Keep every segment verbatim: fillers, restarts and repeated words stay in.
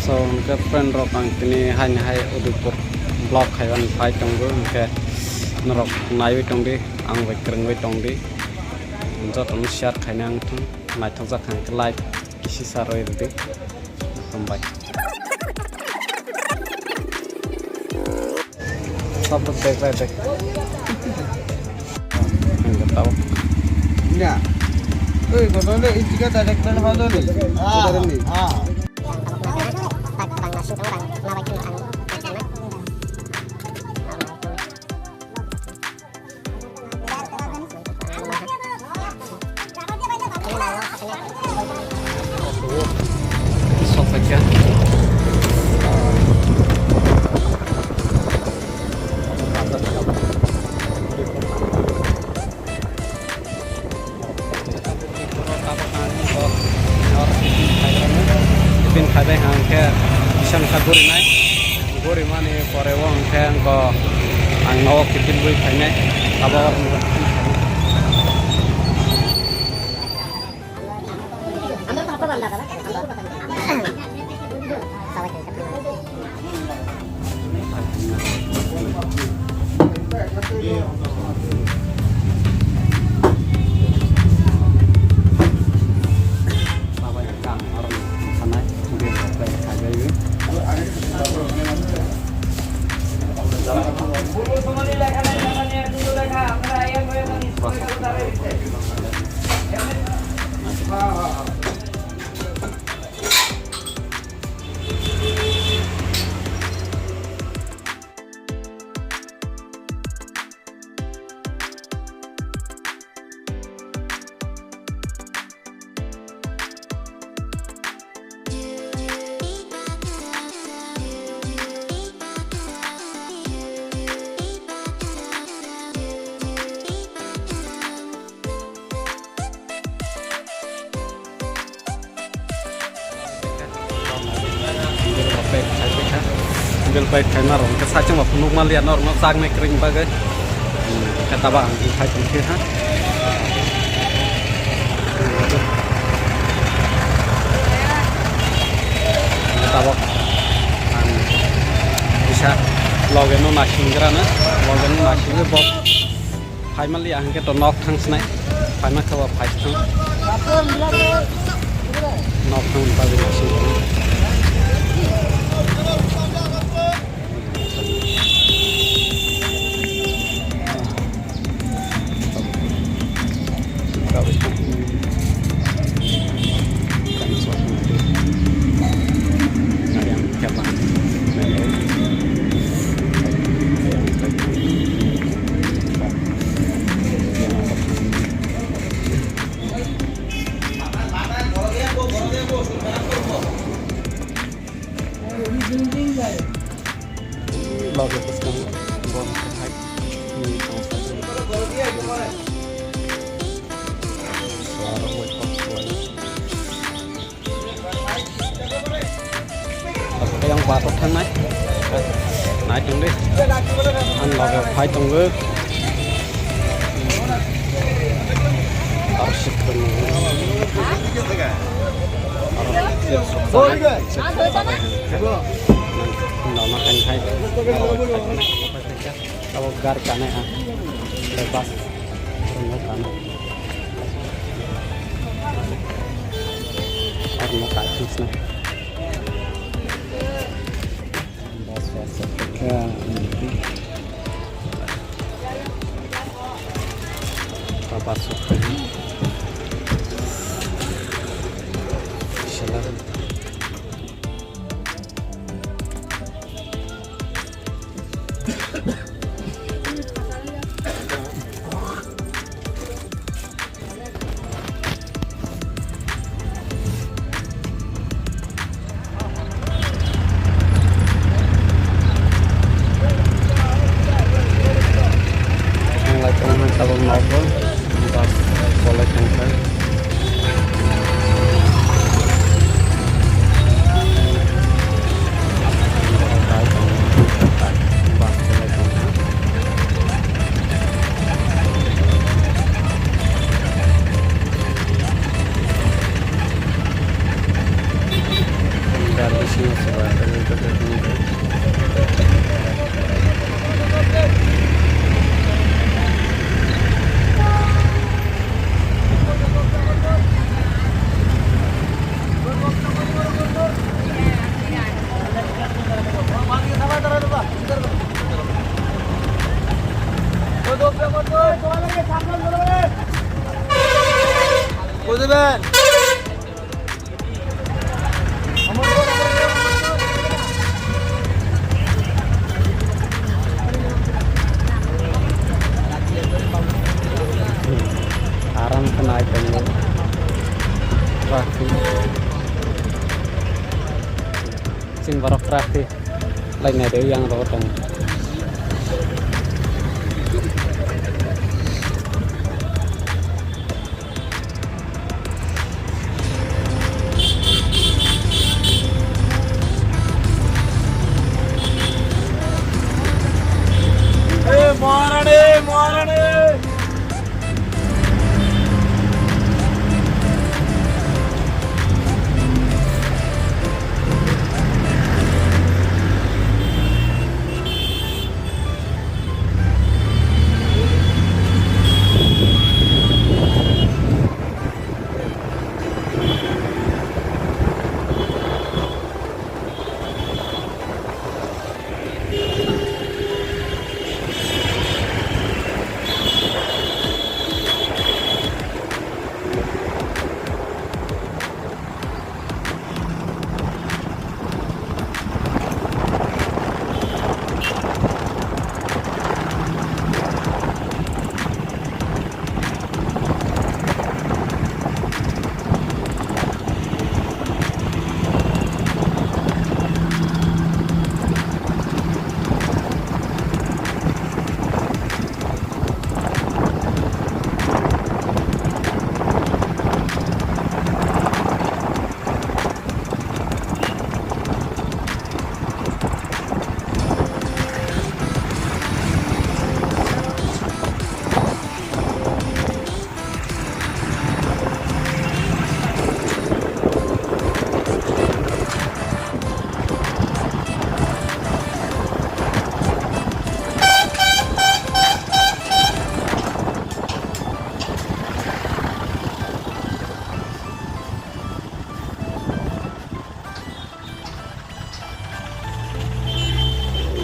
So, hwnkhe friend rok, ang tini haini hai Udaipur vlog khaimani phai tongo, hwnkhe norok naiwi tongdi, ang bai kwrwngwi tongdi, jotono share khaina wngthung, naithokjak kha hwnkhe like kisi sa rwi rwdi, hambai. Sabo tek bai tek. Hingke tabo. Ya. Oi, kono le istiga direct man hodo ni. Ah, ah. Tiffin khaibai hang khe kisa misa gurinai. Gurimani pore o hwnkhe ang nogo tiffin bui phainai. Abo Bel pai khaima rok hwnkhe saichung ba phunuk manliya norokno chaknai kwrwini bagwi. Khe tabuk ang khai tongkhe ha. Tabuk ang kisa loge no naisinggrano, loge no naisingwi bo. Phaimali ang hwnkhe to nok thang sinai. Phaima khe bo phai thang. Nok thang bagwi naising. Loge bwskango bom hai. Yang batok thangnai. Nai tongdi. Ang loge phai tongo. Arsik tongo. Arsik tongo. Nana hai hai. Abo gar kanai ang. Bebas. Rwngno kanai. Arno kaithwng sna. Bas, bas, bas. Bas, bas. Salam. Ang lai tongmani tabuk nogo, bus Chini borok traffic lainai rw yang rogo tongo.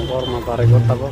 Borma barai gota bo.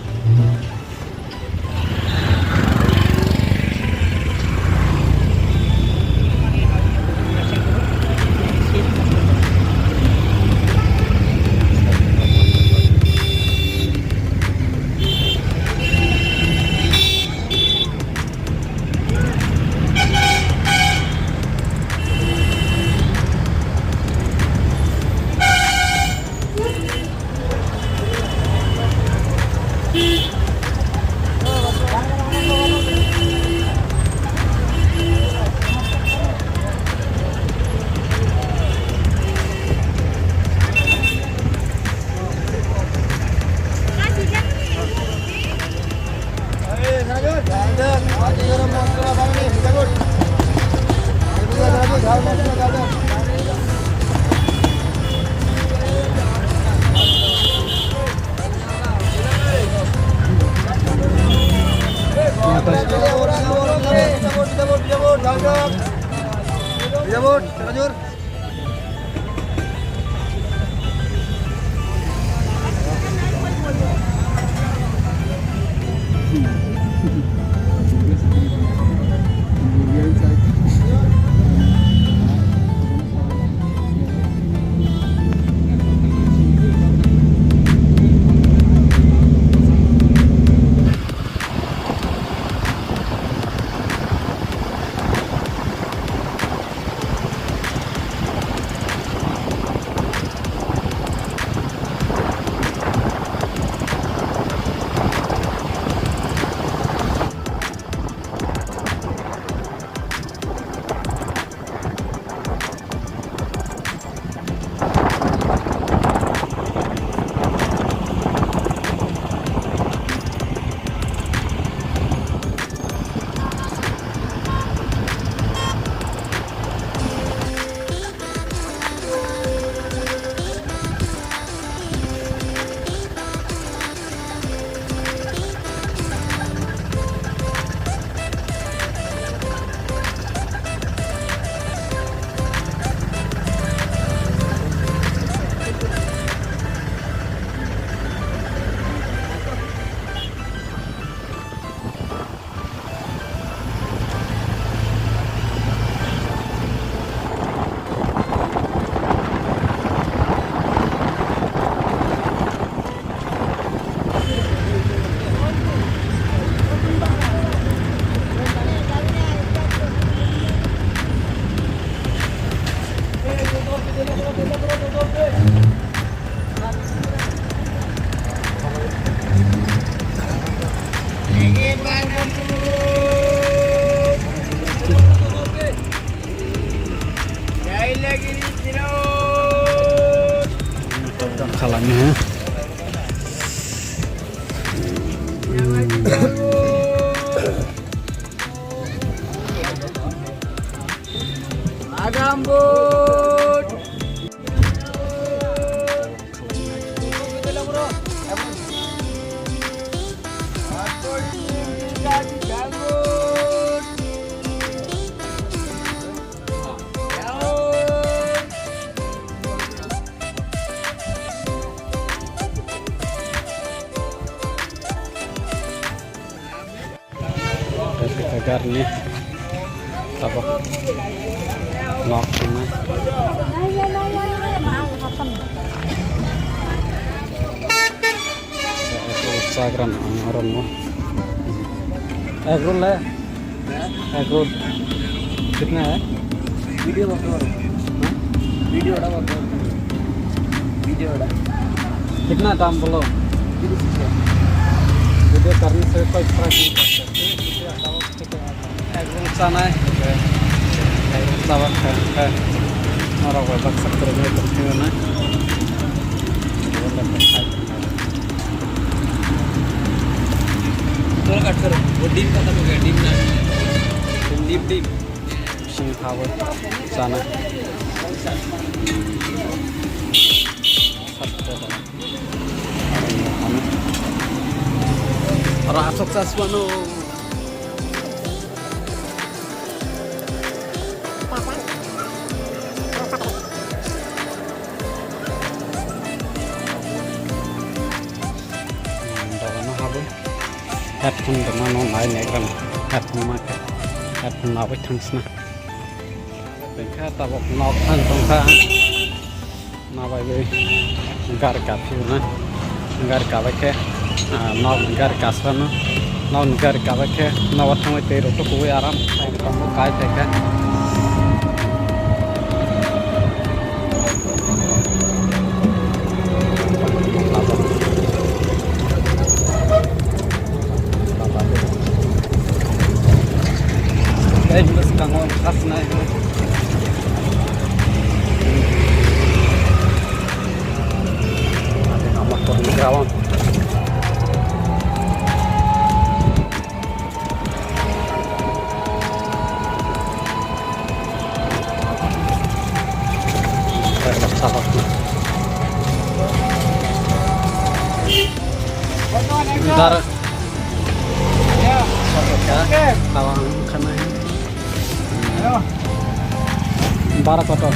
Khalangni ha. Garni tabok nok tongmai. Chagra no ang oro no. Egg roll le. Egg roll. कितना है? वीडियो बंद करो। हाँ? वीडियो उड़ा बंद करो। वीडियो उड़ा। कितना दाम बोलो? वीडियो करने से कोई फर्क नहीं पड़ता। Egg roll chanai. Egg roll chaba kha kha. Norok bai baksa kwrwngwi tongphio na. Tol kat karo. Wo dim kata ko gaya, dim na. Dim, dim. Sing khawi chanai. Aro asok chasmano. Dogan o habwi headphone rwmano nai negram headphone ma khe headphone labwi thangsna. Tengkha tabok nok thang tongkha. Nabai bai gari kaphi na gari kabai khe nok ni gari kasra no nok ni gari kabai khe nogo thangwi tei rok to kubui aram kai tongkha. Tei bwskango khasnai. Dar. Tawang khana. Bara kotor.